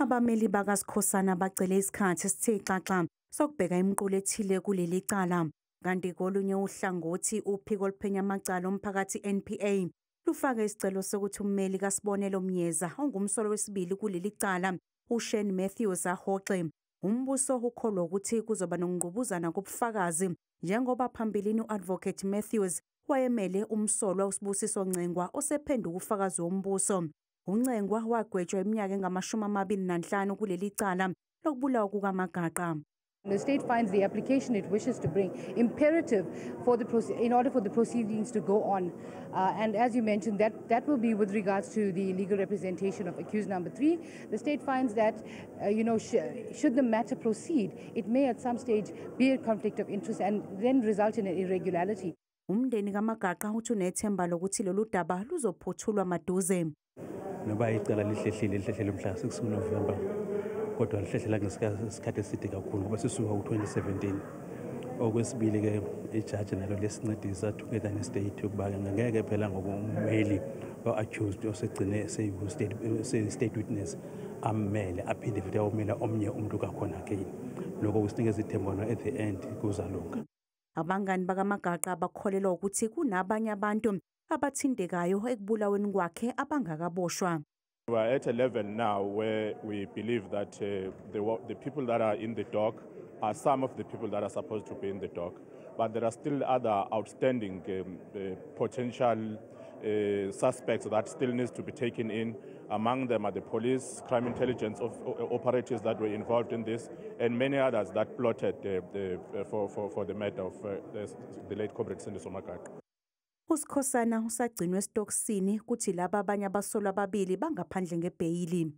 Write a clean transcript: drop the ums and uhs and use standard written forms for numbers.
Abameli bakaSikhosana bacele isikhathi esithe xaxa sokubheka imiqulu ethile kuleli cala. Kanti kolunye uhlangothi, uphiko oluphenya amacala omphakathi, NPA, lufake isicelo sokuthi ummeli kaSibonelo Myeza, ongumsolwa wesibili kuleli cala, uShane Matthews, ahoxe. Umbuso ukholwa ukuthi kuzoba nokungqubuzana kobufakazi, njengoba phambilini u-Advocate Matthews wayemele umsolwa uSibusiso Ncengwa, osephenduka ufakazi wombuso. UNcengwa wagwetshwa iminyaka engama-25 kuleli cala lokubulawa kukaMagaqa. The state finds the application it wishes to bring imperative in order for the proceedings to go on. And as you mentioned, that will be with regards to the legal representation of accused number 3. The state finds that, should the matter proceed, it may at some stage be a conflict of interest and then result in an irregularity. Umndeni kaMagaqa uthi unethemba lokuthi lolu daba luzophothulwa maduze. Noba icala lihlehlile, lihlehlele mhla 6 November, kodwa lihlehlela ngesikhathi eside kakhulu ngoba sisuka ku-2017. Okwesibili-ke, ijaji nalo liyasincedisa together ne-state ukuba-ke ngeke phela ngokummeli o-accused osegcine seyi-state witness ammele, aphinde futhi ayomela omnye umuntu kakhona again. Lokho kusinikeza ithemba, at the end kuzalunga. Abangani bakaMagaqa bakholelwa ukuthi kunabanye abantu abathintekayo ekubulaweni kwakhe abangakaboshwa. We are at a level now where we believe that the people that are in the dock are some of the people that are supposed to be in the dock. But there are still other outstanding potential suspects that still needs to be taken in. Among them are the police, crime intelligence operatives that were involved in this, and many others that plotted for the murder of the late Comrade Sindiso Magaqa. USikhosana usagcinwe esitokisini, kuthi laba abanye abasolwa ababili bangaphandle ngebheyili.